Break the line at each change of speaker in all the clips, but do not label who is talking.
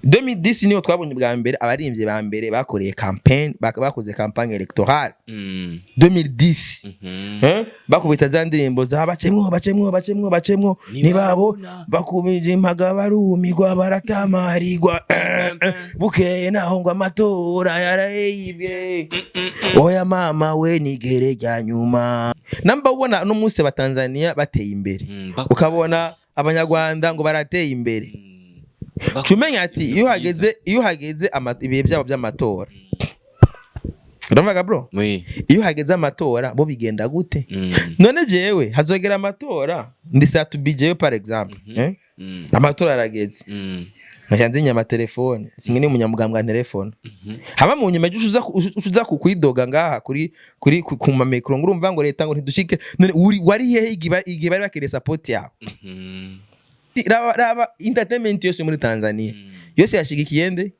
2010 niho twabonye bwa mbere abaririmbyi ba mbere bakoreye campaign, bakoze campagne électorale. 2010. Eh? Bakubita za ndirimbo za "Bacemwo, bacemwo, bacemwo, bacemwo", nibabo bakubije impaga, barumigwa, baratamarirwa. Bukeye naho ngo amatora yarayibwe. Oya mama we, nigere rya nyuma namba ubona no munsi abatanzania bateye imbere, ukabona abanyarwanda ngo barateye imbere, cumenya ati iyo hageze ibihe byabo by'amatora, uravuga bro, iyo hageze amatora bo bigenda gute? None jewe hazogera amatora ndi Sat-B jewe par exemple, eh? Amatora arageze, nkaca nzinya amatelefone, singe ni umunyamugambwe wa telefone, haba mu nyuma uza kwidoga ngaha kuri ku ma micro ngo urumva ngo leta ngo ntidushike. None wari hehe igihe bari bakeneye support yawe? Raba entertainment yose muri Tanzania yose yashigikiye nde?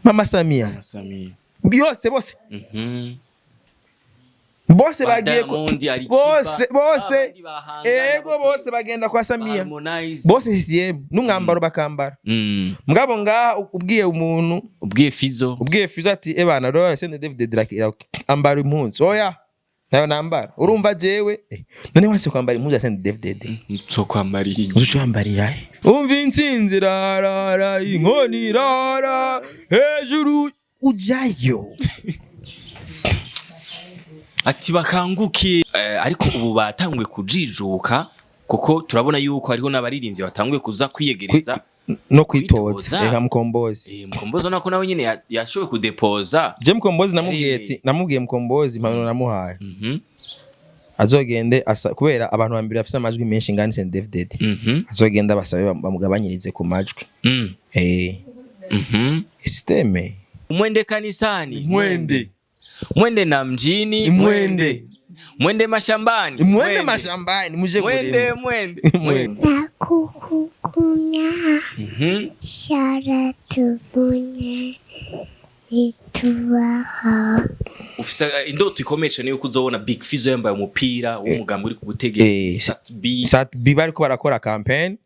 Mama Samia.
Samia.
Yose, bose, bose
Ba
bagiye
Diamond, Alikiba,
bose bose
abandi bahangana,
ego, bose bagenda kwa Samia.
Harmonize.
Bose CCM n'umwambaro bakambara. Mugabo ngaha ubwiye umuntu,
ubwiye Fizo,
ubwiye Fizo ati: "Ebana rero CNDD-FDD ambara impuzu", "Oya, nayo nambara." Urumva jewe, none wanse kwambara impuzu ya CNDD-FDD,
zo kwambara iyi?
Uzuca wambariye umva intsinzi irarara, inkoni irara hejuru, ujayo.
Ati bakanguke, ariko ubu batanguye kujijuka, kuko turabona yuko hariho n'abaririmbyi batanguye kuza kwiyegereza
no kwitoza.
Kwitoza.
Reka Mkombozi.
Mkombozi nako nawe nyene yashoboye kudepoza.
Je Mkombozi namubwiye ati, namubwiye Mkombozi impanuro namuhaye, azogende asa kubera abantu bambere bafise amajwi menshi ngani CNDD-FDD, azogenda basabe bamugabanyirize ku majwi. Système.
Mwende kanisani.
Mwende.
Mwende na mjini.
Mwende.
Mwende mashambani.
Mwende mashambani muje
mwende
kurima.
Mwende.
Mwende.
Nakukukunya sharatuvunye itubaha.
Ufise indoto ikomeye cyane yuko uzobona Big Fizzo yambaye umupira w'umugambi uri ku butegetsi, Sat-B.
Sat-B bariko barakora campaign.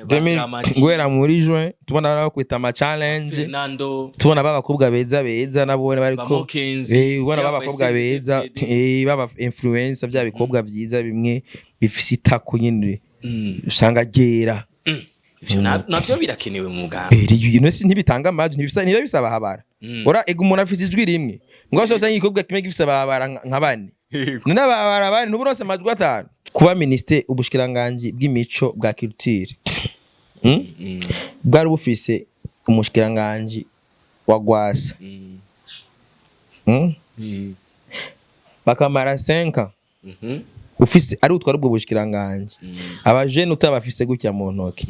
Ba Dramati,
Guhera muri juin tubona bakwita ama challenge.
Fernando.
Tubona b'abakobwa beza beza nabone
ba
bariko
Mokenzi,
ubona
yambaye
b'abakobwa beza,
CNDD-FDD.
Baba influencer, bya bikobwa byiza bimwe bifise itako nyine, usanga ryera.
Ivyo navyo birakenewe mu mugambi.
Ino si ntibitanga amajwi, ntibisa niba bisaba habara. Ora ega umuntu afise ijwi rimwe, mbwa usanga igikobwa kimwe gifise abahabara nka bane. None abahabara bane ntuburonse amajwi atanu kuba ministre? Ubushikiranganji bw'imico, bwa culture, Bwari bufise umushikiranganji wa Gwasa, Bakamara 5 ufise ari utwara ubwo bushikiranganji, abajene utabafise gutya mu ntoki.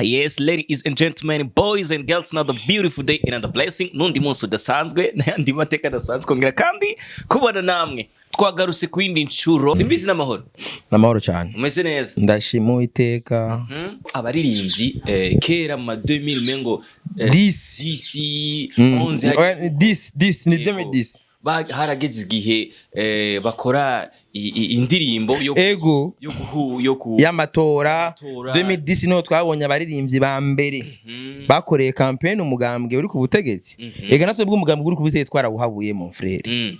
Yes, ladies and gentlemen, boys and girls, another beautiful day, another blessing. Nundi munsi udasanzwe, n'ayandi mateka adasanzwe, kongera kandi kubana namwe. Twagarutse ku yindi nshuro. Simbizi n'amahoro?
N'amahoro cyane.
Umeze neza?
Ndashima Uwiteka.
Abaririmbyi kera mu ma 2000 mengo
10.
10, 11.
Oya, ni 10, 10 ni
Yego.
2010.
Harageze igihe bakora indirimbo yo
Ego.
yo guhu yo ku
Y'amatora.
Amatora.
2010 niho twabonye abaririmbyi ba mbere bakoreye campaign umugambwe uri ku butegetsi. Ega natwe bw'umugambwe uri ku butegetsi twarawuhabuye, mon frère.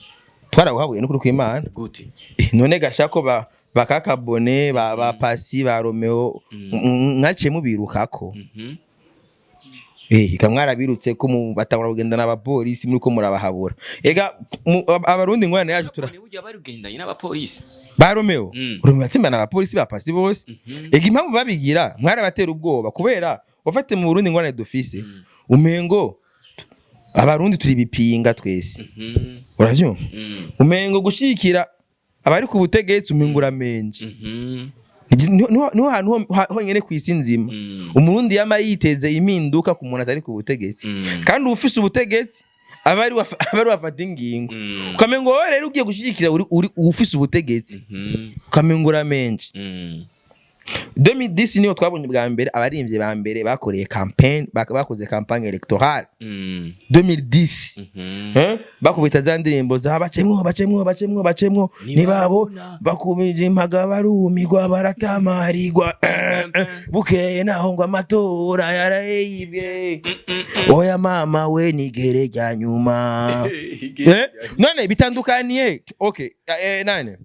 Twarawuhabuye n'ukuri kw'Imana.
Gute?
None gashako ba bakakabone ba Pasi, ba Romeo, mwaciye mubirukako. Kamwarabirutse ko batangura kugenda n'abapolisi muri ko murabahabura. Ega abarundi ngwane yacu tura
None burya bari kugendanye n'abapolisi?
Ba Romeo. Romeo atembana abapolisi, ba Pasi bose. Ega impamvu babigira, mwarabatera ubwoba, kubera wafate mu Burundi ngwane dufise, umengo abarundi turi bipinga twese. Uravyumva? Umengo gushikira abari ku butegetsi umengo uramenje. Niho hantu honyene kw'isi nzima umurundi yama yiteze impinduka ku muntu atari ku butegetsi. Kandi uwufise ubutegetsi aba ari wafata ingingo. Ukamengo wowe rero ugiye gushigikira uri ufise ubutegetsi, ukamengo uramenje. 2010 niyo twabonye bwa mbere abaririmbyi ba mbere bakoreye campaign, bakoze campagne électorale. 2010. Eh? Bakubita za ndirimbo za bacemwo, bacemwo, bacemwo, bacemwo, nibabo bakubije impaga, barumigwa, baratamarirwa. Bukeye naho ngo amatora yarayibwe. Oya mama we, nigere rya nyuma. Eh? None bitandukaniye? Okay, nane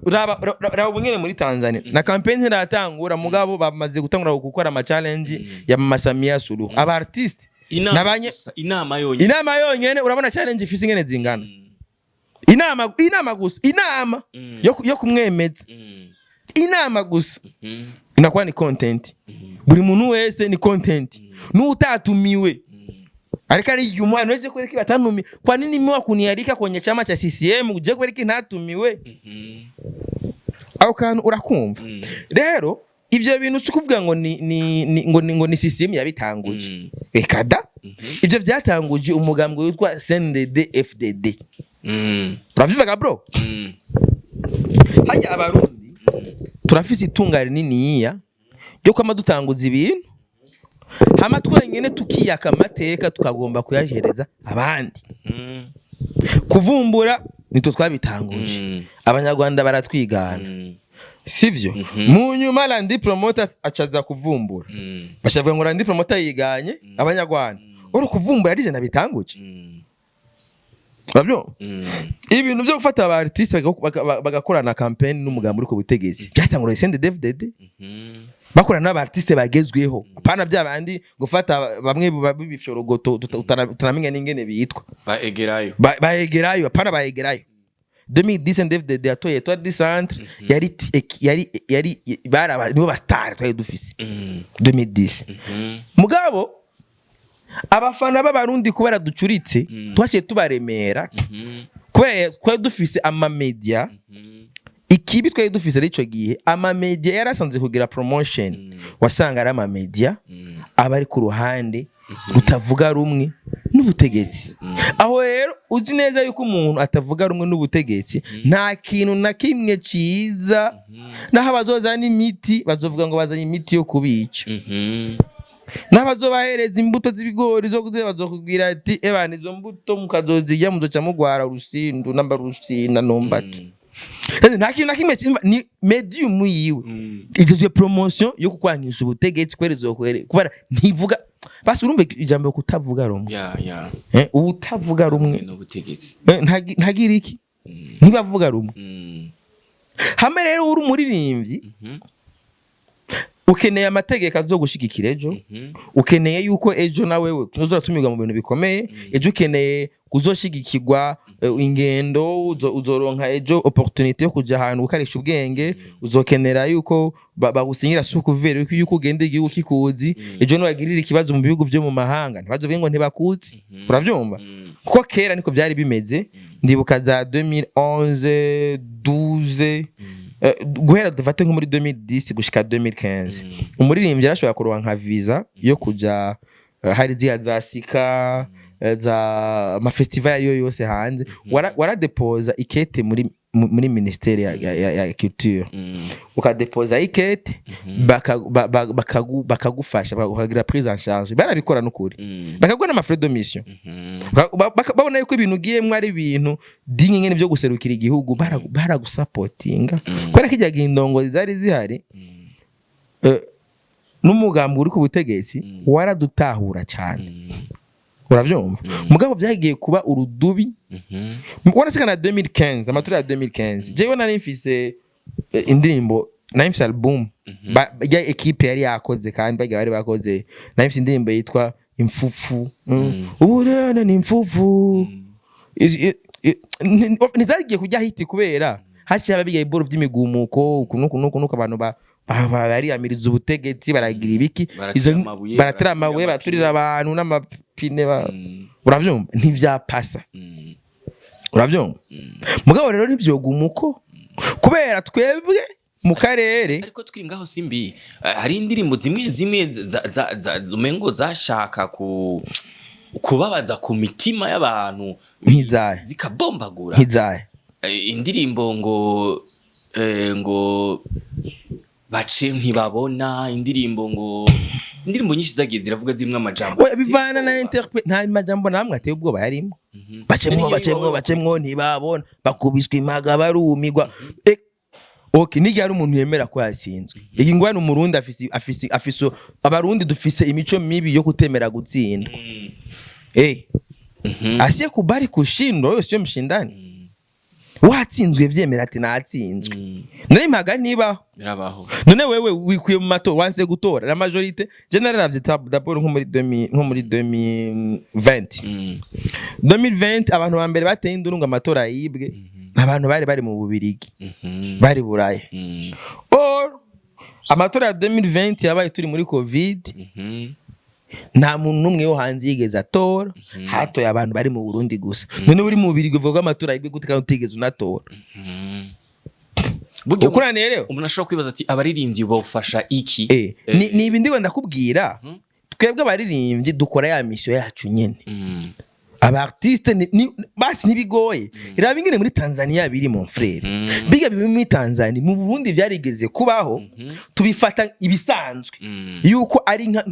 raba ubungene muri Tanzania na campaign ntiratangura, mugabo bamaze gutangura gukora ama challenge ya Mama Samia Suluhu, aba artiste
Inama gusa, inama yonyine.
Inama yonyene, urabona challenge ifise ingene zingana. Inama, inama gusa, inama yo kumwemeza. Inama gusa inakuwa ni content, buri muntu wese ni content, n'utatumiwe ariko ari umwana wese. Kwereka batanumi, kwa nini mwa kunialika kwenye chama cha CCM uje kwereka ntatumiwe? Aho kantu urakumva? Rero ivyo bintu si kuvuga ngo ni ngo ni CCM yabitanguje. Reka da, ivyo byatanguje umugambwe witwa CNDD FDD. Uravyumvaga, bro? Hajya Abarundi turafise itunga rininiya ryo kwama dutanguza ibintu, hama twenyene tukiyaka amateka, tukagomba kuyahereza abandi. Kuvumbura nitwe twabitanguje. Abanyarwanda baratwigana. Sivyo? Mu nyuma Landry Promoter acaza kuvumbura. Bashavuga ngo Landry Promoter yiganye Abanyarwanda. Uri kuvumbura ari je nabitanguje. Urabyumva? Ibintu byo gufata aba artiste bagakorana campaign n'umugambi uri ku butegetsi byatangura CNDD-FDD. Bakorana n'aba artiste bagezweho, apana bya bandi gufata bamwe b'ibifyorogoto utanamenya n'ingene bitwa.
Baegerayo.
Baegerayo, apana baegerayo. 2010 CNDD-FDD yatoye Etoile du Centre, yari yari baraba nibo ba star twari dufise 2010. Mugabo abafana b'Abarundi, kubera ducuritse, twaciye tubaremera kubera twari dufise amamedia. Ikibi twari dufise ari ico gihe amamedia yarasanze kugira promotion, wasanga ari amamedia aba ari ku ruhande rutavuga rumwe n'ubutegetsi. Aho rero uzi neza yuko umuntu atavuga rumwe n'ubutegetsi nta kintu na kimwe ciza, naho bazozana imiti bazovuga ngo bazanye imiti yo kubica, naho bazobahereza imbuto z'ibigori zo kurya bazokubwira ati: "Ebana, izo mbuto mukazozirya muzoca mugwara urusindu namba rusina numbati." Nta kintu na kimwe ni medium yiwe ijejwe promotion yo kukwangisha ubutegetsi kubera izokwere kubera ntivuga basi. Urumva ijambo kutavuga rumwe?
Ya.
Utavuga rumwe
n'ubutegetsi.
Ntagira iki, ntibavuga rumwe. Hamwe rero uri umuririmbyi, ukeneye amategeko azogushigikira ejo. Ukeneye yuko ejo nawe uzoratumirwa mu bintu bikomeye, ejo ukeneye kuzoshigikirwa, ingendo, uzoronka ejo opportunité yo kuja ahantu gukarisha ubwenge, uzokenera yuko bagusinyira sukuveri yuko ugenda igihugu kikuzi. Ejo niwagirira ikibazo mu bihugu vyo mu mahanga ntibazovuge ngo ntibakuzi. Uravyumva? Kuko kera niko vyari bimeze. Ndibuka za 2011, 12, guhera dufate nko muri 2010 gushika 2015, umuririmbyi yarashobora kuronka nka visa yo kuja, hari ziriya za sika, za amafestival ariyo yose hanze. Waradepoza ikete muri ministère ya culture, ukadepoza ikete, bakagufasha, bakagira prise en charge. Barabikora n'ukuri, bakaguha n'ama frais de mission. Babona yuko ibintu ugiyemwo ari ibintu dinye nyene byo guserukira igihugu, baragusapotinga kubera ko ijyaga indongozi zari zihari, n'umugambi uri ku butegetsi waradutahura cyane. Uravyumva? Mugabo byagiye kuba urudubi. Warasika na 2015, amatora ya 2015, jewe nari mfise indirimbo, nari mfise album ya equipe yari yakoze kandi bagiye bari bakoze. Nari mfise indirimbo yitwa Imfufu. Uburene ni imfufu. Ntizagiye kujya hit kubera haciye haba bigaye iboro vy'imigumuko uku nuku nuku nuku, abantu bariyamiriza ubutegetsi, baragira ibiki.
Baratera amabuye,
baratera amabuye,
baraturira
baraturira abantu n'amapine, uravyumva? Ntivyapasa. Urabyumva? Mugabo rero ntivyoguma uko kubera twebwe mu karere.
Ariko tukiri ngaho, simbi, hari indirimbo zimwe zimwe umengo zashaka ku kubabaza ku mitima y'abantu.
Nkizahe?
Zikabombagura.
Nkizahe?
Indirimbo ngo ngo Bace ntibabona indirimbo, ngo indirimbo nyinshi zagiye ziravuga zimwe amajambo.
Oya, bivana na interpret. Nta majambo namwe ateye ubwoba yarimo. Bacemwo, bacemwo, bacemwo ntibabona, bakubiswe impaga barumigwa. Okay, n'igihe hari umuntu yemera ko yatsinzwe, iyi ngwano umurundi afise abarundi dufise imico mibi yo kutemera gutsindwa. Asiyekubali kushindwa, wewe sio mshindani. Watsinzwe vyemera ati natsinzwe. None impaga ntibaho?
Birabaho.
None wewe wikuye mu matora, wanse gutora la majorité. Je nararavye d'abord nko muri 2000, nko muri 2020. 2020 abantu ba mbere bateye induru ngo amatora yibwe, abantu bari mu Bubirigi, bari Buraya. Or amatora ya 2020 yabaye turi muri Covid. Nta muntu n'umwe wo hanze yigeze atora, hatoye abantu bari mu Burundi gusa. None uri mu Bubirigi uvuga ko amatora yibwe gute kandi utigeze unatora?
Burya
Ukuraniye rero.
umuntu ashobora kwibaza ati abaririmbyi bofasha iki?
Ni ibi ndiko ndakubwira. Twebwe abaririmbyi dukora ya mission yacu nyene. Aba artiste basi ntibigoye. Raba ingene muri Tanzania biri, mon frère. Biga biri muri Tanzania, mu Burundi byarigeze kubaho, tubifata ibisanzwe yuko ari nka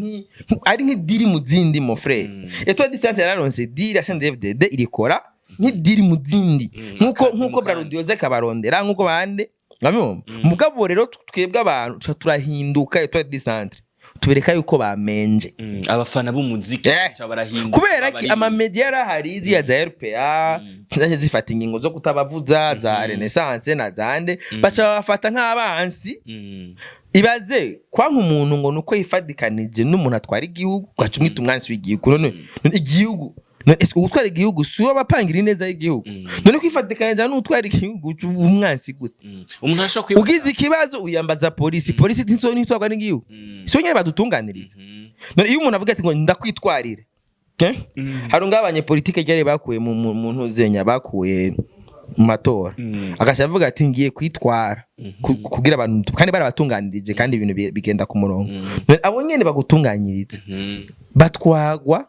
ari nk'idiri mu zindi, mon frère. Etoile du Centre yararonse deal ya CNDD-FDD, irikora nk'idiri mu zindi, nkuko
Akazi
nkuko
mu kandi.
Brarudi kabarondera nkuko bande ngabimva. Mugabo rero twebwe abantu tuca turahinduka Etoile du Centre, tubereka yuko bamenje.
Abafana b'umuziki baca barahinduka
Kubera ki?
abaririmbyi.
Amamedia yarahari, ziriya za RPA zaje zifata ingingo zo kutabavuza, za Renaissance na zande, baca babafata nk'abansi. Ibaze kwanka umuntu ngo nuko yifadikanije n'umuntu atwara igihugu, ugaca umwita umwansi w'igihugu. None igihugu, none ese ugutwara igihugu si wowe abapangira ineza y'igihugu? None kwifadikanije n'utwara igihugu uca uba umwansi gute?
Umuntu ashobora kwibaza
Ugize ikibazo uyambaza polisi. Polisi ntitwarwa n'igihugu? Si bo nyene badutunganiriza? None iyo umuntu avuga ati ngo ndakwitwarire, eh? Hari ngaho abanyepolitike ryari bakuye mu ntuzenya, bakuye mu matora, agaca avuga ati ngiye kwitwara kugira abantu, kandi barabatunganirije, kandi ibintu bigenda ku murongo. None abo nyene bagutunganyiriza batwagwa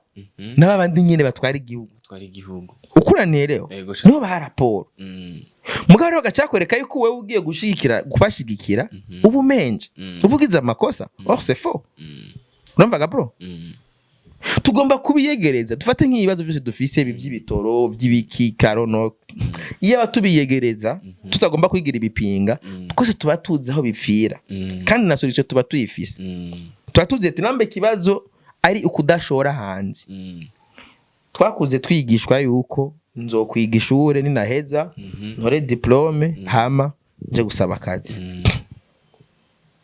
n'abandi nyene batwara igihugu.
Batwara igihugu.
Ukuraniye rero.
Yego sha.
Niho baha raporo. Mugabo rero bagacakwereka yuko wewe ugiye gushigikira, kubashigikira, uba umenje, uba ugize amakosa. Or c'est faux. Urumvaga, bro? Tugomba kubiyegereza. Dufate nk'ibibazo byose dufise, ibi by'ibitoro, by'ibiki, karono, iyo aba tubiyegereza, tutagomba kwigira ibipinga, twese tuba tuzi aho bipfira. Kandi na solution tuba tuyifise. Tuba tuzi ati namba ikibazo ari ukudashora hanze. Twakuze twigishwa yuko nzokwiga ishure, ninaheza ntore diplôme, hama nje gusaba akazi.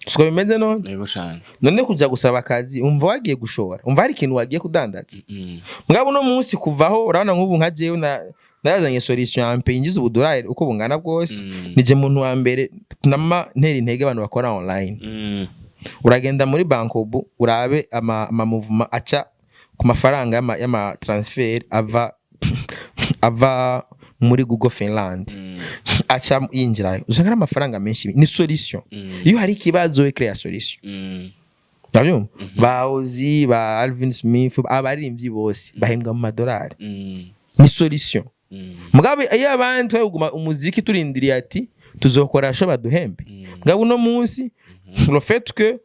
Siko bimeze none?
Yego cyane.
None kuja gusaba akazi, umva wagiye gushora, umva hari ikintu wagiye kudandaza? Mugabo uno munsi kuvaho, urabona nk'ubu nka jewe na narazanye solution ya mpe yinjiza ubudolari uko bungana bwose. Nije muntu wa mbere nama ntera intege abantu bakora online. Uragenda muri Bancobu urabe ama mouvement aca ku mafaranga y'ama transfer ava muri Google Finland, aca yinjirayo, usanga ari amafaranga menshi. Ni solution. Iyo hari ikibazo, we créer solution. Urabyumva, ba Ozi, ba Alvin Smith, abaririmbyi bose bahembwa mu madolari. Ni solution. Mugabo iyo abandi twaguma umuziki turindiriye ati tuzokora show baduhembe. Mugabo uno munsi, le fait que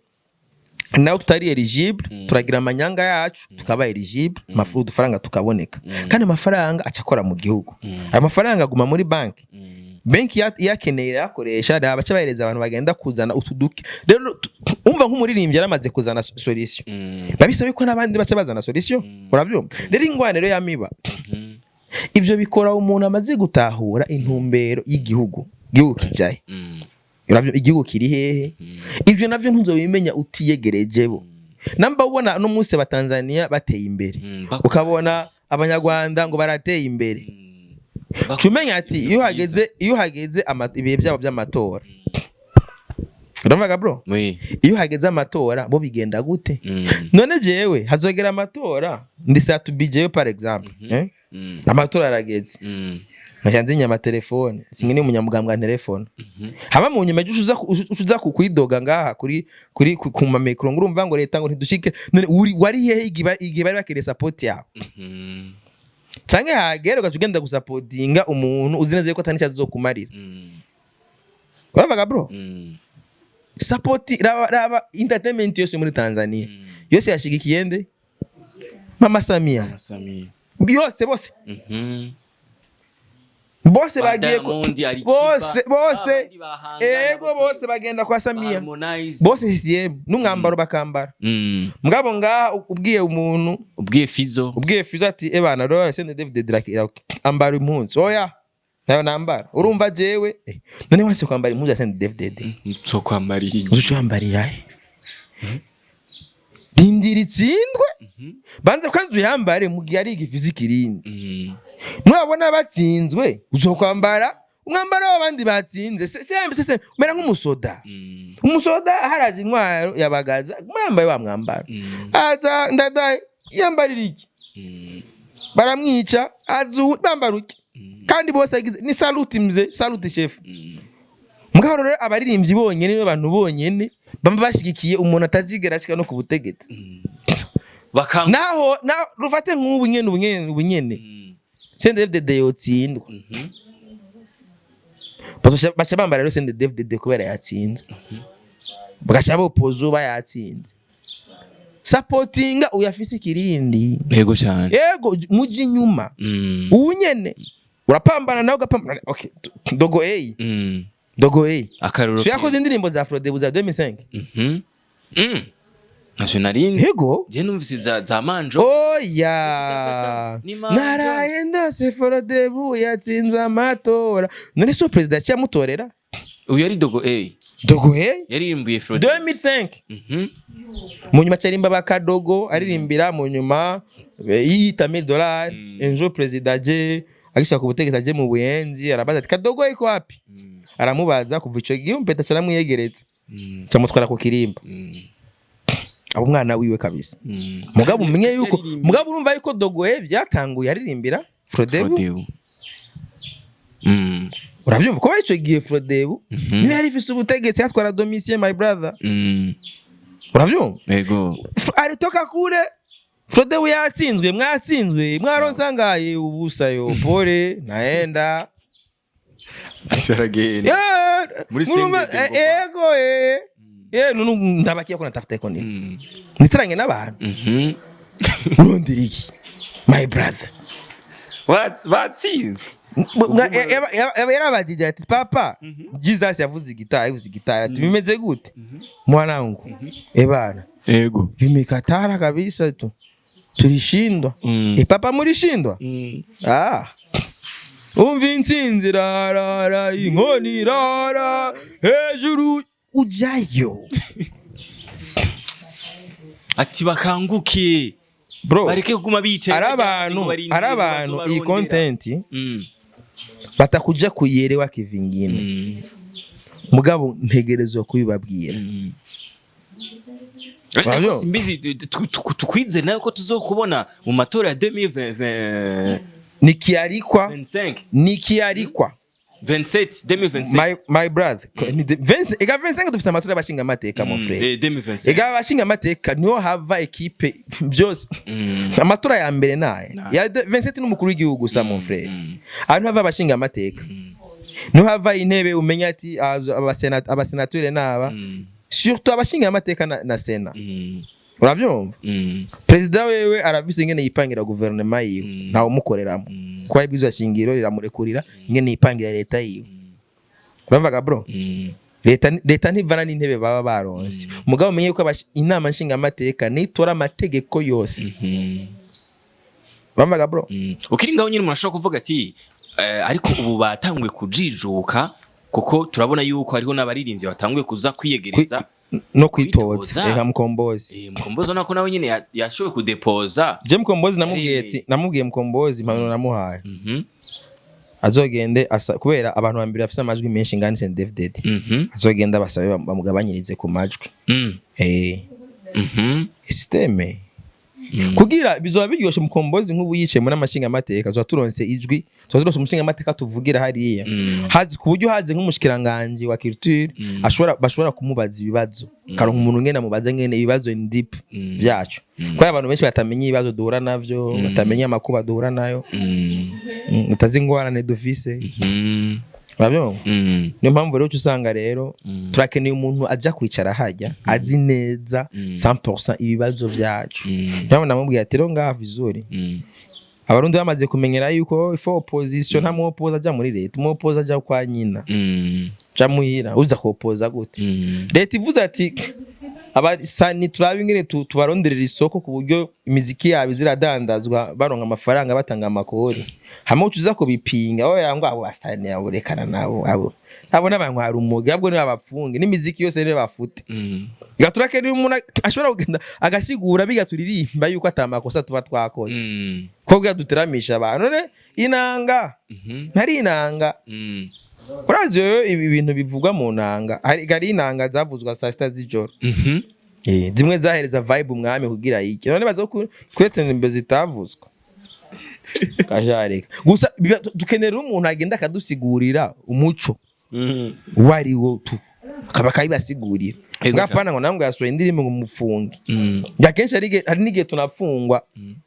nawe tutari éligible, turagira amanyanga yacu tukaba éligible, udufaranga tukaboneka, kandi amafaranga aca akora mu gihugu. Ayo mafaranga aguma muri banki. Benki iyakeneye irayakoresha. Raba baca bahereza abantu bagenda kuzana utuduke. Rero umva, nk'umuririmbyi yaramaze kuzana solution, biba bisaba ko n'abandi baca bazana solution. Urabyumva rero, ingwane rero yamiba. Ivyo bikora umuntu amaze gutahura intumbero y'igihugu, igihugu kijahe. Uravyumva, igihugu kiri hehe? Ivyo navyo ntuzobimenya utiyegereje bo. Namba ubona no munsi abatanzania bateye imbere, ukabona abanyarwanda ngo barateye imbere, cumenya ati iyo hageze ibihe byabo by'amatora, uravuga, bro?
Oui.
Iyo hageze amatora bo bigenda gute? None jewe hazogera amatora ndi Sat-B jewe, par exemple, eh? Amatora arageze, nkaca nzinya amatelefone, simwe ni umunyamugambwe wa telefone, haba mu nyuma uza kwidoga ngaha kuri ku ma micro ngo urumva ngo leta ngo ntidushike. None wari hehe igihe bari bakeneye support yawe? Canke hagera ugaca ugenda gusapotinga umuntu uzi neza yuko atani icyo azokumarira. Uravuga, bro? Support, raba, raba entertainment yose muri Tanzania yose yashigikiye nde? Mama Samia.
Samia.
Yose, bose bose
Ba
bagiye
Diamond, Alikiba,
bose bose.
abandi bahangana.
Ego, bose bagenda kwa Samia.
Harmonize.
Bose CCM n'umwambaro bakambara. Mugabo ngaha ubwiye umuntu,
Ubwiye Fizo.
Ubwiye Fizo ati: "Ebana rero, CNDD-FDD ambara impuzu." "Oya, nayo nambara." Urumva jewe, none wase kwambara impuzu ya CNDD-FDD,
So kwambara iyi.
uzuca wambara iyahe? Rindira itsindwe, banza kandi uyambare mu gihe ari igifizi ikirindi. Mwabona batsinzwe, uzokwambara umwambaro w'abandi batsinze. Se umera nk'umusoda. Umusoda haraje intwaro yabagaza, mwambaye wa mwambaro. Aza Ndadaye, yambarira iki? Baramwica, azu bambara uki? Kandi bose agize ni saluti mze, saluti chef. Mugabo rero abaririmbyi bonyene nibo bantu bonyene bamba bashigikiye umuntu atazigera ashika no ku butegetsi.
Bakanga.
Naho naho rufate nk'ubu nyene, ubu nyene, ubu nyene, CNDD-FDD yotsindwa, baca bambara rero CNDD-FDD kubera yatsinzwe, bagaca bopoza uba yatsinze. Sapotinga uyafise ikirindi.
Yego cyane.
Yego, muji inyuma. Ubu nyene urapambana nawe ugapambana. Okay, Dogo A. Dogo A.
Akaruro.
So yakoze indirimbo za Frodebu za 2005.
Ntacyo narinzi.
Yego.
Je numvise za manjo.
Oya.
Ni manjo.
Naraye ndase, Frodebu yatsinze amatora. None so perezida yaciye amutorera.
Uyu yari Dogo A.
Dogo A.
Yaririmbuye Frode.
2005. Mu nyuma acarimba bakadogo aririmbira, mu nyuma yiyita 1000 dollars. Un jour perezida aje agishaka ku butegetsi, aje mu Buyenzi, arabaza ati: "Kadogo iko wapi?" Aramubaza. Kuva ico gihe umpeta caramwiyegeretse, camutwara ku kirimba, abo umwana wiwe kabisa. Mugabo umenye yuko, mugabo urumva yuko Dogo byatanguye aririmbira Frodebu.
Frodebu.
Uravyumva kuba ico gihe Frodebu niyo yari ifise ubutegetsi, yatwara Domitien, my brother. Uravyumva?
Yego.
Alitoka kure. Frodebu yatsinzwe, mwatsinzwe, mwaronsangaye ubusa yo, pole, naenda.
Asharagenda.
Yeah,
Muri
murumva,
Sendege ngo
ego, nunu ndabakiye ko natafuta eko nini nitaranye n'abantu. Urondera iki, my brother?
Batsinzwe.
Yarabajije ati: "Papa Jesus yavuze igitari, yavuze igitari ati bimeze gute mwanangu?" Ebana,
Yego.
vimekatara kabisa tu, tulishindwa. E papa, mulishindwa. Ah. Umva intsinzi rarara, inkoni rara hejuru, ujayo.
Ati bakanguke.
Bro,
bareke kuguma bicaye.
ari
Barya
abantu
ngo barindire
ari abantu
ibibazo
iyi
barondera.
content batakuja kuyerewa kivingine. Mugabo ntegerezwa kubibabwira.
Ariko
Urabyo?
simbizi, tukwizere nawe ko tuzokubona mu matora ya 2025.
Nikialikwa, nikialikwa.
27, 2027.
My brother, ni ega 25 dufise amatora y'abashinga amateka, mon frère.
2025.
Ega abashinga amateka niho hava ekipe byose. Amatora ya mbere naye
Naye.
ya 27 n'umukuru w'igihugu gusa, mon frère. Aho hava abashinga amateka, niho hava intebe, umenya ati abasenateri naba, surtout abashinga amateka na sena. Urabyumva? Perezida wewe arafise ingene yipangira guverinoma yiwe. Ntawe umukoreramo, kuba ibwirizwa shingiro riramurekurira ingene yipangira leta yiwe. Uravuga, bro, leta ntivana n'intebe baba baronse. Mugabo umenye yuko inama nshingamateka nitora amategeko yose. Uravuga, bro?
Ukiri ngaho nyine, umuntu ashobora kuvuga ati ariko ubu batanguye kujijuka, kuko turabona yuko hariho n'abaririmbyi batanguye kuza kwiyegereza.
No kwitoza.
Kwitoza.
Reka Mkombozi.
Mkombozi nako nawe nyine yashoboye kudepoza.
Je Mkombozi namubwiye ati, namubwiye Mkombozi impanuro namuhaye, azogende asa, kubera abantu bambere bafise amajwi menshi ngani CNDD-FDD, azogenda basabe bamugabanyirize ku majwi. Système kugira bizoba biryoshe. Mukombozi nk'ubu yicaye muri amashinga amateka, tuba turonse ijwi, tuba turonse umushinga amateka tuvugira hariya. Ku buryo haze nk'umushikiranganje wa culture, ashobora bashobora kumubaza ibibazo, karonka umuntu ngene amubaza ngene ibibazo in deep byacu, kubera abantu benshi batamenya ibibazo duhura navyo, batamenya amakuba duhura nayo, batazi ingorane dufise. Urabyumva?
Mm.
Niyo mpamvu rero uca usanga rero turakeneye umuntu aja kwicara hajya azi neza 100% ibibazo byacu. Niyo namubwiye ati rero ngaha vizuri, Abarundi bamaze kumenyera yuko ifo opposition, nta muopoza aja muri leta, umuopoza aja kwa nyina, ja muhira. Uza kuopoza gute? Leta ivuze ati abasani turabe ingene tubaronderera isoko ku buryo imiziki yabo iziradandazwa, baronka amafaranga, batanga amakori, hamwe uca uza kubipinga oya, ngo abo basani abo rekana nabo, abo n'abantu hari umugi ahubwo nibo abapfunge n'imiziki yose niyo bafute. Gaturakeneye umuntu ashobora kugenda agasigura biga turirimba yuko ata makosa tuba twakoze, ko bwa duteramisha abantu. None inanga, ntari inanga. Urazi wewe ibi bintu bivugwa mu nanga, hari inanga zavuzwa saa 6 z'ijoro. Zimwe zahereza vibe umwami kugira iki. None baza kuretenda imbe zitavuzwa kajareka gusa. Dukenera umuntu agenda akadusigurira umuco uwo ari wo tu akaba akabibasigurira.
Ego.
Ngapana ngo namwe yasohoye indirimbo ngo mufunge. Akenshi hari n'igihe tunafungwa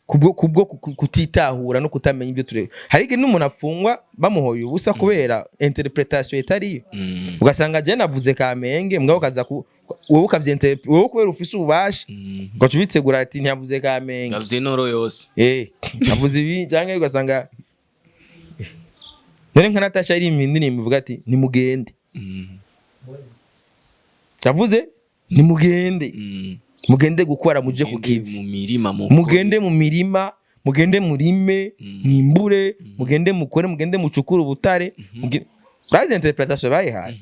kubwo kutitahura no kutamenya ibyo tureba. Hari igihe n'umuntu afungwa bamuhoye ubusa kubera interpretation itariyo. Ugasanga je navuze Kamenge, mugabo kaza ku wowe ukavyinterpre wowe kubera ufise ububasha, ugaca ubitegura ati ntiyavuze Kamenge.
Ngavuze intoro yose.
Avuze ibi, cyangwa ugasanga none nka Natasha ari indirimbo ivuga ati nimugende. Yavuze nimugende, mugende gukora, muje ku
Mugende
kivi,
mu mirima mu
mugende mu mirima, mugende murime, mwimbure, mugende mukore, mugende mucukure ubutare. Urazi interpretation bayihaye?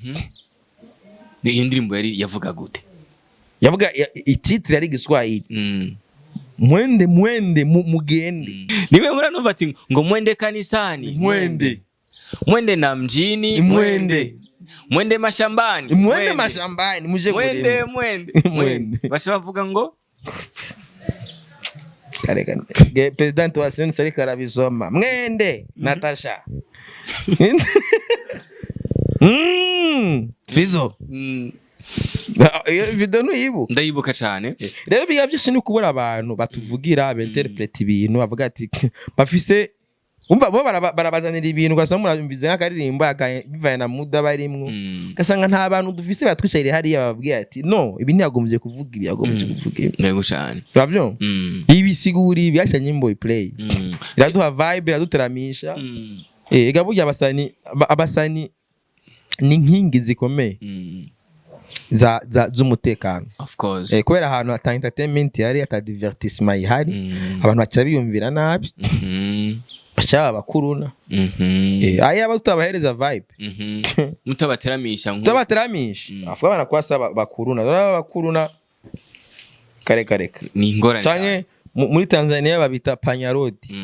Ni iyo ndirimbo yari yavuga gute?
Yavuga ititre yari Igiswahili. Mwende, mwende, mugende.
Niwe muranumva ati ngo mwende kanisani,
Mwende.
Mwende na mjini,
Mwende.
Mwende mashambani,
Mwende mashambani muje
mwende
kurima.
Mwende.
Mwende.
Baca bavuga ngo
Kareka president wa sense ariko arabisoma mwende Natasha. Fizo. Iyo video ntuyibuka?
Ndayibuka cyane.
Rero biga byose ni kubura abantu batuvugira, beinterprète ibintu, bavuga ati bafise umva bo barabazanira ibintu, ugasanga murabimvize nk'akaririmbo bivanye na muda barimwo. Ugasanga nta bantu dufise batwicarire hariya bababwira ati no, ibi ntiyagombye kuvuga ibi, yagombye kuvuga ibi.
Yego cyane.
Urabyumva? Ibi sigura ibi yashanye Nyimbo play, iraduha vibe, iraduteramisha. Ega burya abasani abasani ni inkingi zikomeye za za z'umutekano.
Of course.
Kubera ahantu ata entertainment ihari, ata divertissement ihari, abantu baca biyumvira nabi, baca baba bakuruna. Aya aba tutabahereza vibe,
Mutabateramisha
tutabateramisha, avuga abana kwasa bakuruna. Rero bakuruna kare kare.
Ni ingorane.
Canke muri Tanzania babita panyarodi.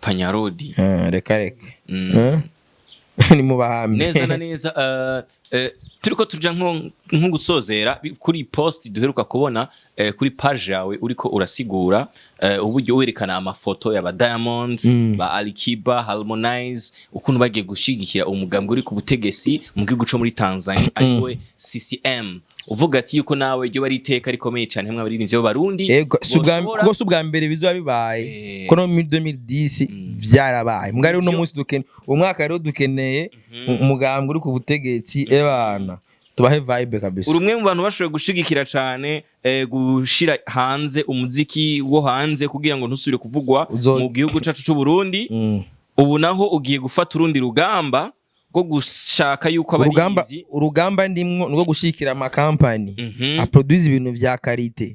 Panyarodi.
Reka reka. Ni mu bahambe.
Neza na neza. Turiko tuja nko gusozera kuri post duheruka kubona kuri page yawe, uriko urasigura uburyo werekana amafoto y'aba Diamonds, ba Alikiba, Harmonize, ukuntu bagiye gushigikira umugambwe uri ku butegetsi mu gihugu co muri Tanzania, ariwe CCM, uvuga ati yuko nawe iryo bari iteka rikomeye cyane hamwe abaririmbyi b'Abarundi
Ego, si ubwa
boshobora-
kuko si ubwa mbere bizoba bibaye, ko no muri 2010 vyarabaye. Mbwa rero uno munsi dukeneye, umwaka rero dukeneye umugambwe uri ku butegetsi, ebana tubahe vibe kabisa.
Uri umwe mu bantu bashoboye gushigikira cyane gushira hanze umuziki wo hanze kugira ngo ntusubire kuvugwa mu gihugu cacu c'u Burundi. Ubu naho ugiye gufata urundi rugamba rwo gushaka yuko
Urugamba,
abaririmbyi
urugamba ndimwo nurwo gushikira amakampani aproduise ibintu vya qualité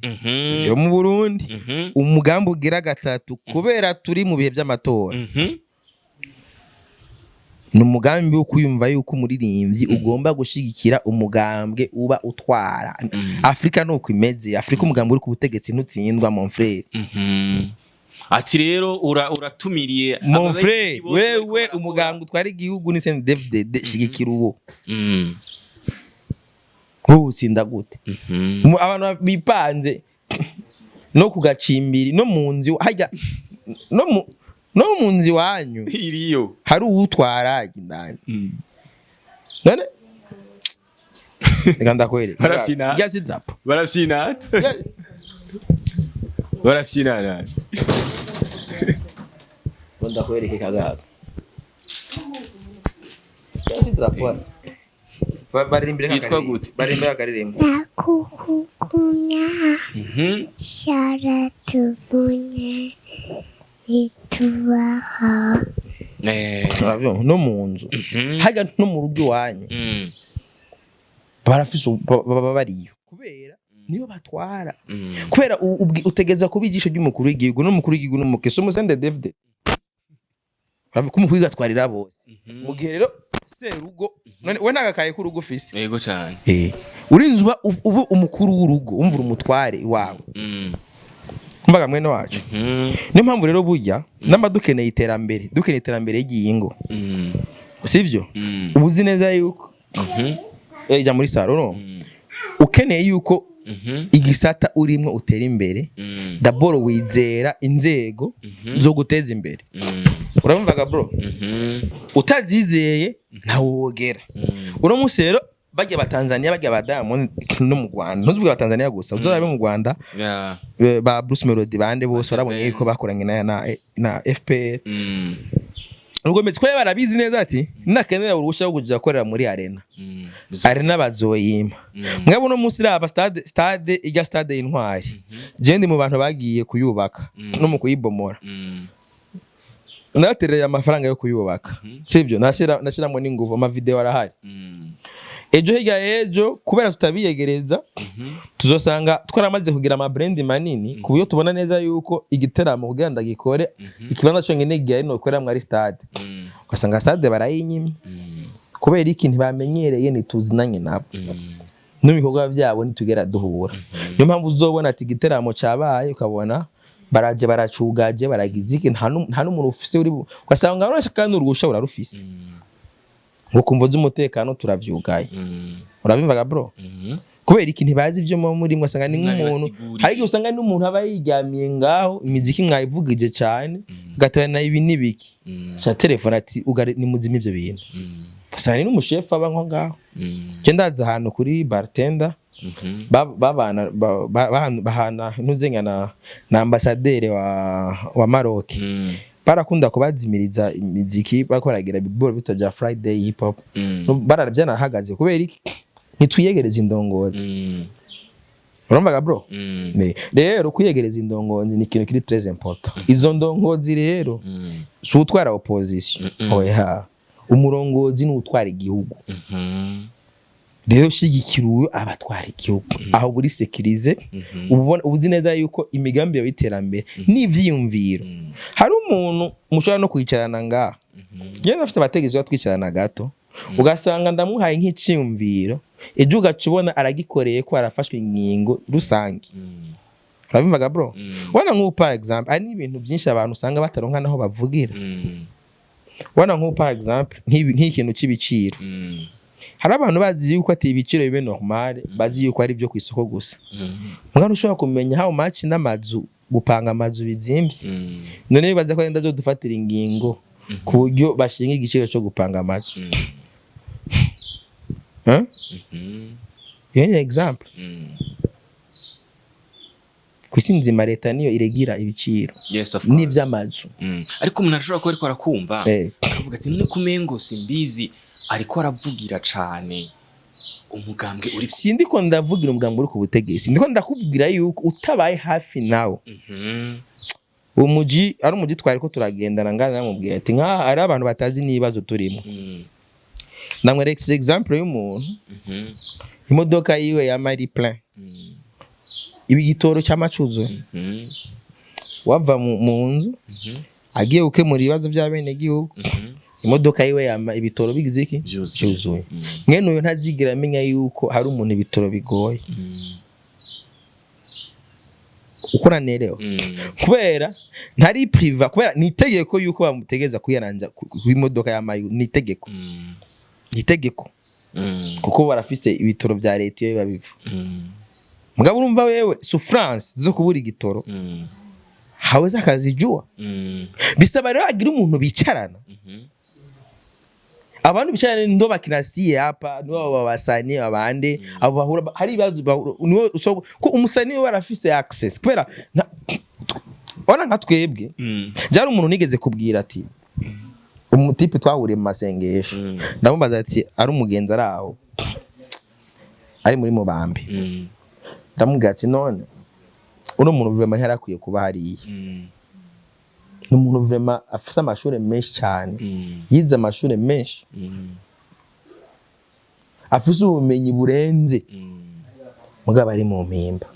vyo mu Burundi. Umugambi ugira gatatu, kubera turi mu bihe vy'amatora, ni umugambi wo kwiyumva yuko umuririmbyi ugomba gushigikira umugambwe uba utwara. Afurika nuko imeze. Afurika umugambwe uri ku butegetsi ntutsindwa, mon frère.
Ati rero uratumiriye
Mon
ababeyi
frère,
bose bariko
wewe
barakora.
Umugambwe utwara igihugu ni CNDD-FDD, shigikira uwo. Wowe utsinda gute? Abantu bipanze no kugacimbiri, no mu nzu harya, no mu nzu iwanyu
iriyo
hari uwutwara indani. None reka ndakwereka.
Barafyina.
Rya si drapo.
Barafyina, barafyina.
Ndakwereke kagaga. Si drapeau. Baririmbire.
Yitwa gute?
Baririmbire akaririmbo.
Nakukukumya. Sharatuvunye nitubaha.
Uravyumva? No mu nzu hajya, no mu rugo iwanyu, barafise baba bariyo kubera niyo batwara, kubera utegeza kuba ijisho ry'umukuru w'igihugu, n'umukuru w'igihugu n'umukese umusende David ko umukuru w'igihugu atwarira bose. Mu gihe rero serugo, none we ntagakaye k'urugo ufise?
Yego cyane.
Urinze uba umukuru w'urugo, umvura umutware iwawe. Mbaga mwene wacu, niyo mpamvu rero burya namba dukeneye iterambere ry'ingo, sivyo? Uba uzi neza yuko jya muri salon no ukeneye yuko igisata urimwo utera imbere, d'abord wizera inzego zo guteza imbere. Urabumvaga bro? Utazizeye ntawe wogera. Uno munsi rero bajya ba Tanzania, bajya ba Diamond no mu Rwanda, ntuvuge ba Tanzania gusa, uzorabe mu Rwanda, ba Bruce Melody, bande bose, warabonye yuko bakoranye na FPR. Ubwo metse ko barabizi neza ati nakenera uruhushya rwo kuja gukorera muri arena, arena bazoyima. Mwebwe uno munsi raba stade ijya, stade y'Intwari, je ndi mu bantu bagiye kuyubaka no mu kuyibomora. Natereye amafaranga yo kuyubaka, sibyo? Nashyiramo n'inguvu, amavideo arahari. Ejo hirya y'ejo, kubera tutabiyegereza, tuzosanga twaramaze kugira ama brand manini ku buryo tubona neza yuko igiteramo kugira ndagikore, ikibanza cyonyine gihari nokorera ari stade, ugasanga stade barayinyimye. Kubera iki? Ntibamenyereye, ntituzinanye nabo n'ibikorwa byabo, ntitugera duhura. Niyo mpamvu uzobona ati igiteramo cyabaye, ukabona baraje baracugaje, baragize iki, nta n'umuntu ufise uri ugasanga urashaka kandi uruhusha urarufise, ngo kumva z'umutekano turavyugaye. Urabimvaga bro? Kubera iki? Ntibazi ibyo muba murimo. Usanga ni nk'umuntu
Mwabibasiguriye.
hari igihe usanga n'umuntu aba yiryamiye ngaho, imiziki mwayivugije cyane, ugatebana ibi n'ibiki, ca telefone ati ugare nimuzime ivyo bintu. Ugasanga ni n'umushefu aba nko ngaho. Je ndazi ahantu kuri bartender babana bahana ntuzenya na ambasaderi wa Maroc, barakunda kubazimiriza imiziki bariko baragira biboro bita bya Friday hip hop. Barabyanahagaze. Kubera iki? Ntitwiyegereza indongozi. Urumvaga bro? Rero kwiyegereza indongozi ni ikintu kiri très important. Izo ndongozi rero si utwara opposition, oya, umurongozi ni utwara igihugu. Rero ushyigikira uyu abatwara igihugu, aho buri sécurisé, uba uzi neza yuko imigambi yawe y'iterambere n'ivyiyumviro, hari umuntu mushobora no kwicarana ngaha. Njyewe ndafise abategetsi tuba twicarana gato, ugasanga ndamuhaye nk'iciyumviro, ejo ugaca ubona aragikoreye ko arafashwe ingingo rusange. Urabimvaga bro? Ubona nk'ubu par exemple hari n'ibintu byinshi abantu usanga bataronka naho bavugira. Ubona nk'ubu par exemple nk'ikintu c'ibiciro, hari abantu bazi yuko ati ibiciro bibe normal, bazi yuko ari ibyo ku isoko gusa. Mwana, ushobora kumenya how much n'amazu, gupanga amazu bizimvye? None bibaza ko ari dufatira ingingo ku buryo bashinga igiciro cyo gupanga amazu? Hein? Iyo ni exemple. Ku isi nzima leta niyo iregira ibiciro
Yes, of course.
n'ivy'amazu.
Ariko umuntu arashobora kuba ariko arakumva, akavuga ati none kumengo Simbizi ariko aravugira cane umugambwe uri
Sindiko ndavugira umugambi uri ku butegetsi, ndiko ndakubwira yuko utabaye hafi nawe, uwo muji ari umuji twari ko turagendana ngana, namubwiye ati nkaha hari abantu batazi n'ibibazo turimo. Namwereka exemple y'umuntu, imodoka yiwe ya mari plein, ibi igitoro cy'amacuzo, wava mu nzu agiye gukemura ibibazo by'abenegihugu, imodoka yiwe yama ibitoro bigize iki?
Vyuzuye.
Cyuzuye. Mwene uyu ntazigera amenya yuko hari umuntu ibitoro bigoye. Uko nanerewe, kubera ntari priva, kubera ni itegeko yuko bamutegeza kuyaranza ku imodoka y'amayu, ni itegeko, ni itegeko, kuko barafise ibitoro bya leta iyo biba biva. Mugabo urumva wewe souffrance zo kubura igitoro hawezi akazijua. Bisaba rero agira umuntu bicarana. Abantu bicarana ndo bakinasiye hapa, nibo babasani abande abo bahura, hari ibibazo niwo ko umusani we arafise access, kubera ona nka twebwe byari umuntu nigeze kubwira ati Umutipe twahuriye mu masengesho, ndamubaza ati ari umugenzi ari aho, ari muri Mubambe. Ndamubwira ati: "None uno muntu vraiment ntiyarakwiye kuba hariya." Ni umuntu vraiment afise amashuri menshi cyane, yize amashuri menshi, afise ubumenyi burenze, mugabo ari mu Mpimba.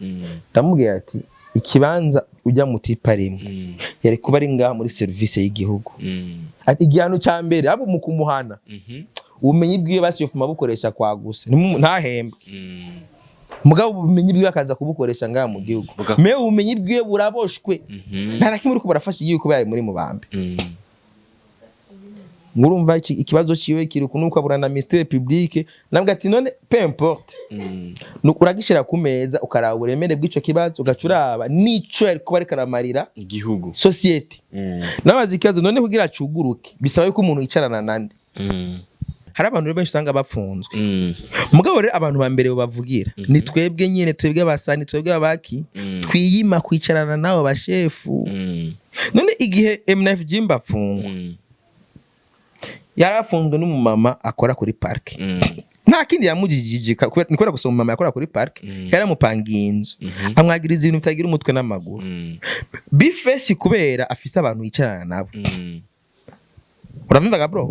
Ndamubwira ati: "Ikibanza ujya mu tipe arimo, yari kuba ari ngaha muri serivisi y'igihugu." Ati igihano cya mbere abo mu kumuhana, ubumenyi bwiwe basi yofuma bukoresha kwa gusa ntahembwe, mugabo ubumenyi bwiwe akaza kubukoresha ngaha mu gihugu. Mais ubumenyi bwiwe buraboshwe, nta na kimwe uriko burafasha igihugu kubera ari muri Mubambe. Ngurumva ikibazo ciwe kiri kunuko abura na ministère public. Nabwo ati: "None peu importe, nuko uragishira ku meza, ukaraba uburemere bw'ico kibazo, ugaca uraba nico yari kuba ariko aramarira
igihugu."
Société. Nabaza ikibazo: none kugira cuguruke bisaba yuko umuntu yicarana nande? Hari abantu benshi usanga bapfunzwe, mugabo rero abantu ba mbere babavugira ni twebwe nyine, twebwe abasani, twebwe abaki twiyima kwicarana n'abo bashefu. None igihe MNF Jimba apfungwa, yarafunzwe n'umumama akora kuri parike. Nta kindi yamujijije, ni kubera gusa umumama yakora kuri parike, yaramupangiye inzu, amwagiriza ibintu bitagira umutwe n'amaguru. B-Face kubera afise abantu yicarana nabo, uravyumvaga bro?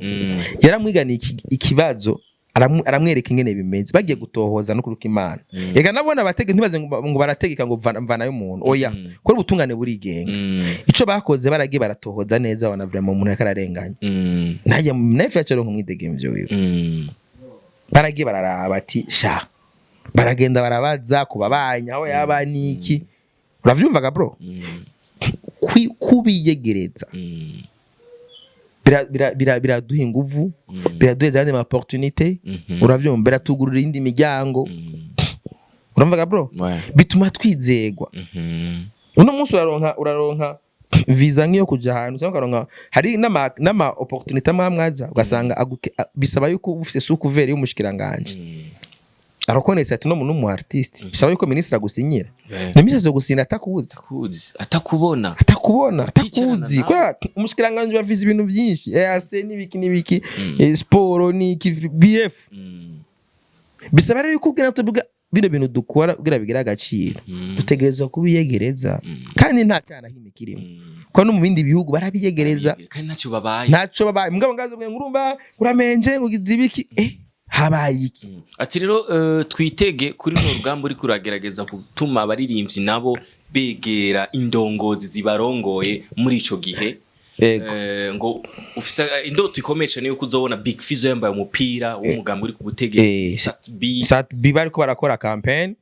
Yaramwiganiye ikibazo, aramwereka ingene bimeze, bagiye gutohoza no kuruka Imana. Ega nabona abatege ntibaze ngo barategeka ngo mvanayo umuntu, oya, kuko ubutungane burigenga. Ico bakoze, baragiye baratohoza neza, babona vraiment umuntu yariko ararenganya, ntajya nefe yacu nkumwidegemvyo wiwe. Baragiye bararaba ati sha, baragenda barabaza ku babanyi aho yaba niki, uravyumvaga bro? Kubiyegereza biraduha inguvu, biraduheza ayandi ma opportunité, uravyumva? Biratugurura iyindi miryango, uravuga bro?
Ouais.
Bituma twizegwa. Uno munsi uraronka visa nk'iyo kuja ahantu, cyangwa ukaronka, hari n'ama opportunité amwe amwe aza, ugasanga bisaba yuko uba ufise sous couvert y'umushikiranganje, arakonesa ati no muntu artiste, bisaba yuko minisitiri agusinyira.
Ouais.
Ni minisitiri agusinyira atakuzi.
Atakuzi, atakubona.
Atakubona.
Aticarana
Atakuzi.
nawe.
Kubera umushikiranganje bafise ibintu byinshi, EAC n'ibiki n'ibiki, siporo n'iki, BF. Bisaba rero yuko ubwira tuvuga bino bintu dukora kugira bigire agaciro, dutegerezwa kubiyegereza, kandi nta cyaha hime kirimo, kuko no mu bindi bihugu barabiyegereza.
Kandi ntacyo babaye.
Ntacyo babaye. Mugabo ngazo ngo urumva uramenje, ngo ugize ibiki, habaye iki?
Ati rero twitege kuri runo rugamba uri kuragerageza gutuma abaririmbyi nabo begera indongozi zibarongoye muri ico gihe.
Yego.
Ngo ufise indoto ikomeye cyane yuko uzobona Big Fizzo yambaye umupira w'umugambi uri ku butegetsi, Sat B.
Sat B bariko barakora campaign.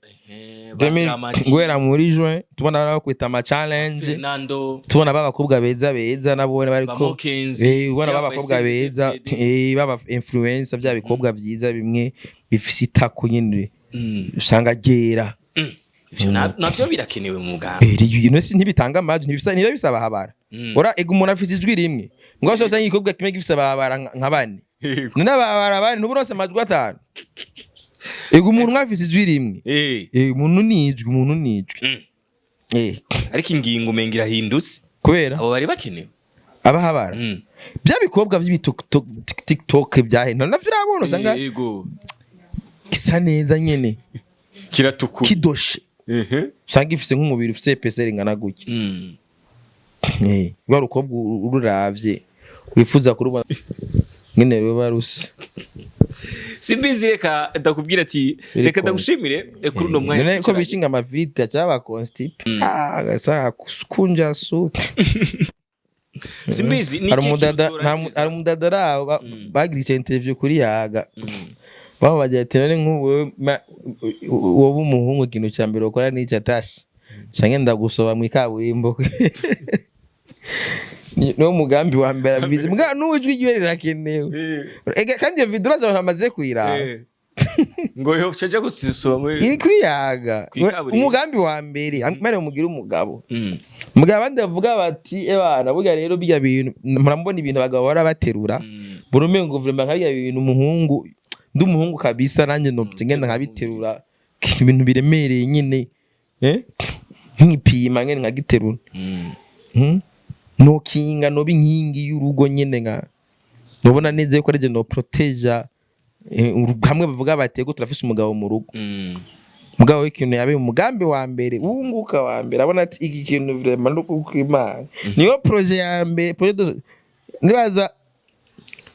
Ba Dramati,
Guhera muri juin tubona bari kwita ama challenge.
Fernando.
Tubona b'abakobwa beza beza nabone
ba
bariko
Mokenzi,
ubona
yambaye
b'abakobwa beza,
CDD.
Baba influencer, bya bikobwa byiza bimwe bifise itako nyine, usanga ryera.
Ivyo navyo birakenewe mu mugambi.
Ino si ntibitanga amajwi, ntibisa, ntibiba bisaba habara. Ora ega umuntu afise ijwi rimwe, mbwa usanga igikobwa kimwe gifise abahabara nka bane. None abahabara bane ntuburonse amajwi atanu? Ega umuntu umwe afise ijwi rimwe. Umuntu ni ijwi, umuntu ni ijwi.
Ariko ingingo umenga irahindutse.
Kubera
abo bari bakenewe.
Abahabara, bya bikobwa by'ibi TikTok byahe navyo urabona usanga gisa neza nyene.
Kiratukura.
Kidoshe, usanga ifise nk'umubiri ufise épaisseur ingana gutya. Rwa rukobwa ururavye wifuza kurubona nyene ruba rusa.
Simbizi, reka ndakubwira ati
Biri
reka
konti.
ndagushimire kuri uno mwanya
None ko
twicaranye.
bishinga amavide cyangwa constipe, ah gasa kunja suka.
Simbizi, ni
Hari
ikihe
umudada
kintu
nta hari umudada araho bagirisha interview kuri Yaga, bamubagira ati: "None nk'ubu wewe wowe umuhungu, ikintu cya mbere ukora ni iki?" Atashe canke ndagusoba mu ikaburimbo. Niwo mugambi wa mbere abizi, muga n'uwo ijwi ryiwe rirakenewe. Ega kandi iyo video uraza abantu bamaze kuyiraba.
Ngo yo caja gusisura muri
Iri kuri Yaga.
Kw'ikaburimbo.
Umugambi wa mbere mare umugira umugabo. Mugabo abandi bavuga bati: "Ebana burya rero bijya bintu murambona, ibintu abagabo bahora baterura, buri umengo vraiment nka bijya bintu umuhungu, ndi umuhungu kabisa nanjye nopfa ngenda nkabiterura, ibintu biremereye nyine, nkipima nyine nkagiterura. Nokinga noba inkingi y'urugo nyine nka." Nubona neza yuko ari je no proteja hamwe bavuga bati: "Ego, turafise umugabo mu rugo." Mugabo w'ikintu yabaye umugambi wa mbere wunguka wa mbere, abona ati iki kintu vraiment no Imana niyo projet ya mbere, projet nibaza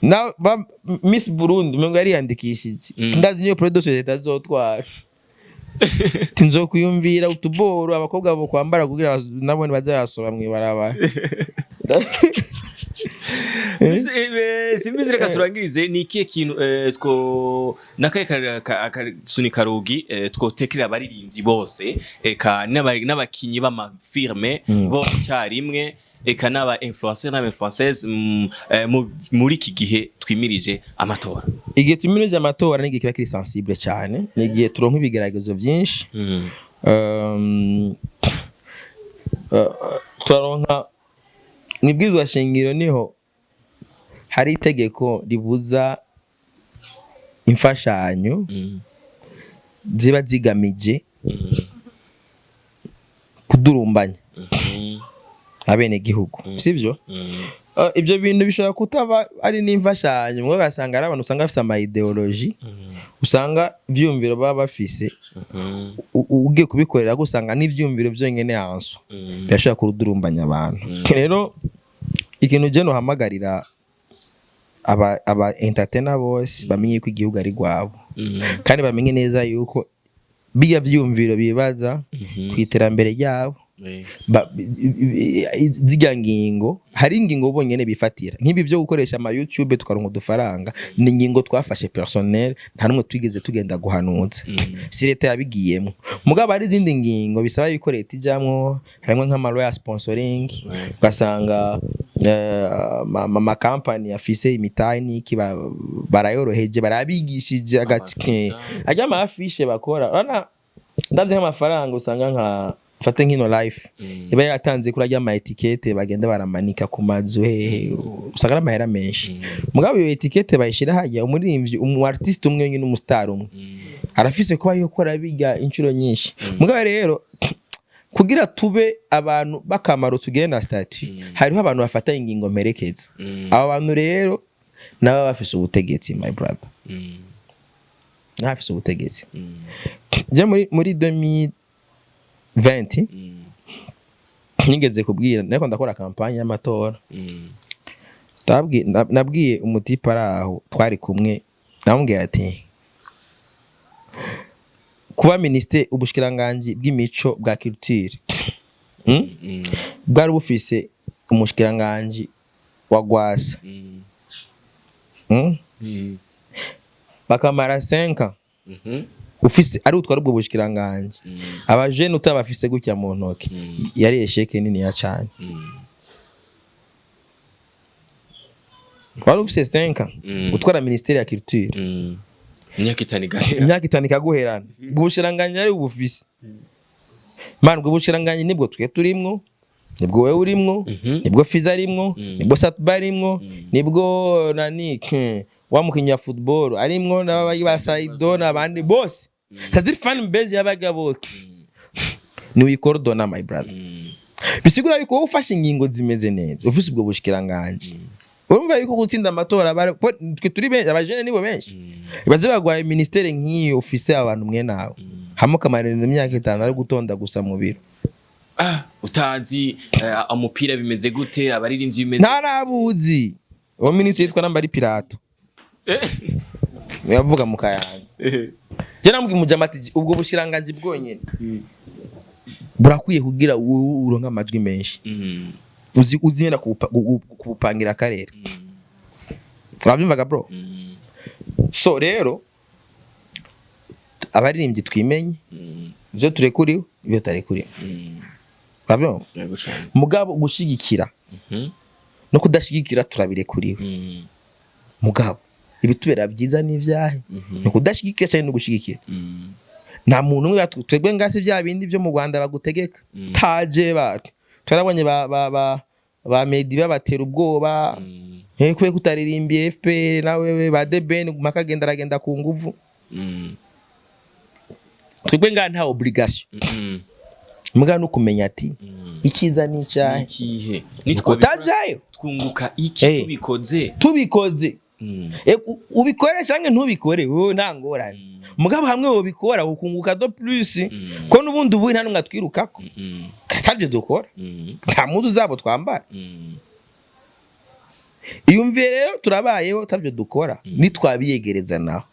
na ba, Miss Burundi umengo yariyandikishije. Ndazi niyo projet de société azotwara, tinzokwiyumvira utuboro abakobwa bo kwambara kugira nabone baze basoma mw'ibarabara.
Simbizi, reka turangirize. Ni ikihe kintu two nakaye akasunika rugi twotekerera abaririmbyi bose, eka n'abakinyi b'amafilme bose icyarimwe, eka n'aba influencer n'aba influenceuse muri iki gihe twimirije amatora?
Igihe tumirije amatora ni igihe kiba kiri sensible cyane, ni igihe turonka ibigeragezo byinshi. Turaronka mu ibwirizwa shingiro niho hari itegeko ribuza imfashanyo ziba zigamije kudurumbanya abenegihugu, sibyo? Ibyo bintu bishobora kutaba ari n'imfashanyo, mwe ugasanga ari abantu usanga bafise ama idéologie, usanga ivyumviro baba bafise, ugiye kubikorera usanga n'ivyumviro vyonyene hanso birashobora kurudurumbanya abantu. Rero ikintu je nohamagarira aba entertainer bose, bamenye ko igihugu ari rwabo, kandi bamenye neza yuko bijya vyumviro bibaza ku iterambere ryabo, zirya ngingo, hari ingingo bonyene bifatira nk'ibi byo gukoresha ama YouTube tukaronka udufaranga, ni ingingo twafashe personnel, nta numwe twigeze tugenda guhanuza, si leta yabigiyemo. Mugabo hari izindi ngingo bisaba yuko leta ijamwo, harimo nk'ama loi ya sponsoring, ugasanga amakampani afise imitahe n'iki barayoroheje, barabigishije agace ajya ama affiche bakora. Urabona, ndavye nk'amafaranga usanga nka fate nk'ino life iba yatanze kuri ajya ama étiquette bagenda baramanika ku mazu hehe, usanga ari amahera menshi. Mugabo iyo étiquette bayishira hajya, umuririmbyi, umu artiste umwe nyine, umustar umwe arafise kuba yokora bijya inshuro nyinshi. Mugabo rero kugira tube abantu bakamaro, tugende na statut, hariho abantu bafata ingingo mperekeza. Abo bantu rero nabo bafise ubutegetsi, my brother, nabo bafise ubutegetsi. Je muri 2020 nigeze kubwira, nariko ndakora campagne y'amatora, nabwiye umutipe ari aho twari kumwe, namubwiye ati kuba minisiteri ubushikiranganji bw'imico bwa culture, Bwari bufise umushikiranganji wa Gwasa, Bakamara 5 ans ufise ari utwara ubwo bushikiranganji, abajene utabafise gutya mu ntoki, yari échec niniya cane. Wari ufise 5 ans utwara ministère ya culture.
Imyaka 5 igahera.
Imyaka 5 ikaguherana, ubwo bushikiranganji ari ubufise man, ubwo bushikiranganji nibwo twe turimwo, nibwo wewe urimwo, nibwo Fiza arimwo, nibwo Satba arimwo, nibwo nani wa mukinnyi wa football arimwo, n'ababa ba Saido n'abandi bose, c'est-à-dire fan base y'abaga bose ni wikordona, my brother. Bisigura yuko wowe ufashe ingingo zimeze neza ufise ubwo bushikiranganji, urumva yuko gutsinda amatora twe turi benshi, abajene nibo benshi, baze bagwaye ministere nk'iyo ufise abantu mwe nawe hamwe ukamarira imyaka 5 ari gutonda gusa mu biro.
Ah, utazi umupira bimeze gute, abaririmbyi bimeze
Ntarabuzi uwo minisitiri yitwa namba ari Pilato yavuga mu Kayanza. Je namubwiye umujama ati ubwo bushikiranganji bwonyene burakwiye kugira wowe uronke amajwi menshi, uzi uzigenda kubupangira akarere. Urabyumvaga, bro? So rero abaririmbyi twimenye ibyo turekuriwe, ibyo tutarekuriwe. Urabyumva?
Yego cane.
Mugabo gushigikira no kudashigikira turabirekuriwe. Mugabo ibitubera byiza n'ivyahe ni ukudashigikira cyane no gushigikira. Nta muntu umwe twebwe ngasi bya bindi byo mu Rwanda bagutegeka taje ba twarabonye ba Meddy babatera ubwoba, kubera kutaririmbiye FPR nawe ba The Ben makagenda aragenda ku nguvu. Twebwe ngaha nta obligation, muga no kumenya ati Icyiza ni icyahe?
Ikihe nitwabikora?
Kutajayo.
Twunguka iki tubikoze?
Tubikoze. Ubikore cyangwa ntubikore, wowe nta ngorane, mugabo hamwe wobikora ukunguka de plus, ko n'ubundi ubu nta n'umwe atwirukako atabyo dukora, nta mpuzu zabo twambara. Iyumviye rero, turabayeho tabyo dukora, nitwabiyegereza naho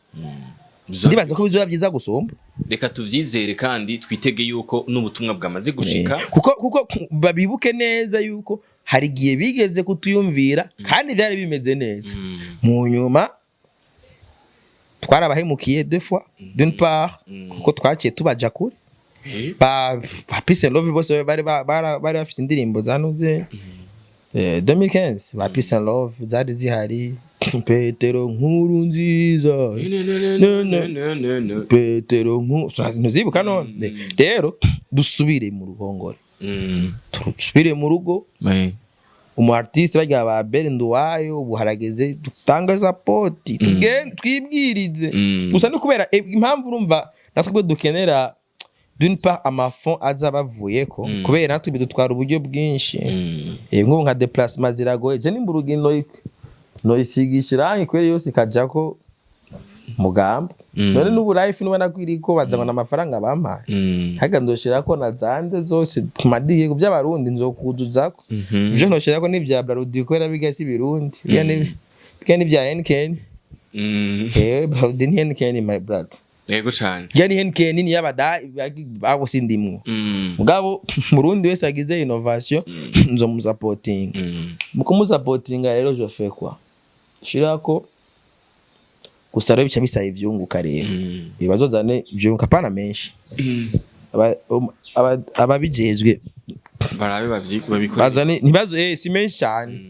ndibaza ko bizoba byiza gusumba.
Reka tuvyizere kandi twitege yuko n'ubutumwa bwamaze gushika.
Kuko babibuke neza yuko hari igihe bigeze kutuyumvira kandi byari bimeze neza. Mu nyuma twarabahemukiye deux fois. D'une part, kuko twaciye tubaja kure. Ba Peace and Love bose bari bari bafite indirimbo zanuze 2015, ba Peace and Love zari zihari, Petero nkuru nziza, Petero nkuru, ntuzibuka? None rero dusubire mu ruhongore, dusubire mu rugo. Umu artiste barya ba Bere Nduwayo, ubu harageze dutange support, tugende twibwirize. Gusa ni kubera impamvu urumva natwe ubwo dukenera d'une part amafonds aza bavuyeko, kubera natwe bidutwara uburyo bwinshi. Nk'ubu nka déplacement ziragoye. Je nimba urugendo noyisigisha irangi kubera yose ikajako mugamba. None n'ubu life nubona ko iriko bazanwa n'amafaranga bampaye, haga ndoshirako na zande zose ku madiye by'abarundi nzokuzuzako. Ivyo ntoshirako n'ivya Brarudi kubera biga si Birundi, biga n'ivya Heineken. Brarudi ni Heineken, my brother.
Yego cane.
Biga ni Heineken, ni y'abada abo sindimwo. Mugabo Murundi wese agize innovation nzomusapotinga. Mu kumusapotinga rero, je fais quoi? Shirako gusa rero bica bisaba ivyunguka rero. Ibazozane ivyunguka, pana menshi. Ababijejwe
barabe babikore.
Bazane ntibazo, si menshi cyane.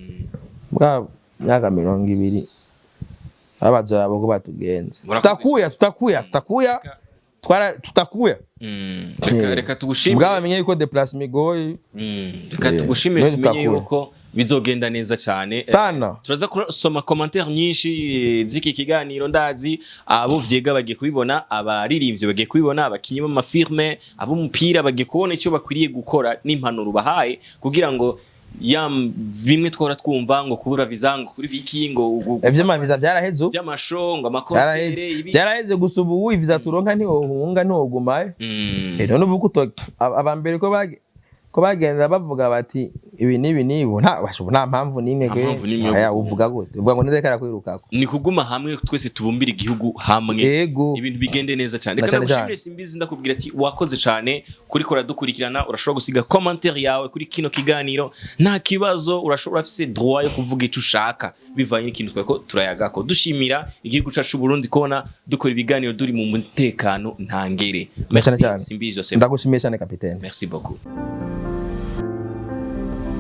Bwa myaka 20 abazoyabo ko batugenza.
Murakoze.
Tutakuya, tutakuya, tutakuya, twara tutakuya.
Reka tugushimire.
Mugabo bamenye yuko déplacement igoye.
Reka tugushimire.
None
Tumenye
tutakura.
yuko bizogenda neza cyane.
Sana.
Turaza kusoma commentaire nyinshi z'iki kiganiro. Ndazi abo vyega bagiye kubibona, abaririmbyi bagiye kubibona, abakinyi b'amafilme, ab'umupira bagiye kubona icyo bakwiriye gukora n'impanuro bahaye, kugira ngo ya bimwe twahora twumva ngo kubura visa, ngo kuri biki, ngo
Ivy'amaviza vyaraheze ubu.
Vy'amasho, ngo amakonsere.
Vyaraheze.
Ibi.
Vyaraheze, gusa ubu iviza turonka ntiwohunga, ntiwogumayo. None ubu kuto abambere ko bagenda bavuga bati ibi n'ibi n'ibi, nta basha, ubu nta mpamvu n'imwe.
Nta mpamvu n'imwe yo
Aya,
kuguma.
Uvuga gute? Uvuga ngo neza karakwirukako.
Ni kuguma hamwe, twese tubumbire igihugu hamwe, ibintu bigende neza cyane.
Na
Reka
cyane cyane.
ndagushimire Simbizi, ndakubwira ati wakoze cyane kuri kora dukurikirana. Urashobora gusiga commentaire yawe kuri kino kiganiro, nta kibazo, urashobora, ufise droit yo kuvuga icyo ushaka bivanye n'ikintu twako turayagako. Dushimira igihugu cacu c'u Burundi kubona dukora ibiganiro duri mu mutekano ntangere.
Na cyane cyane.
Simbizi Joseph.
Ndagushimiye cyane, kapitene.
Merci beaucoup.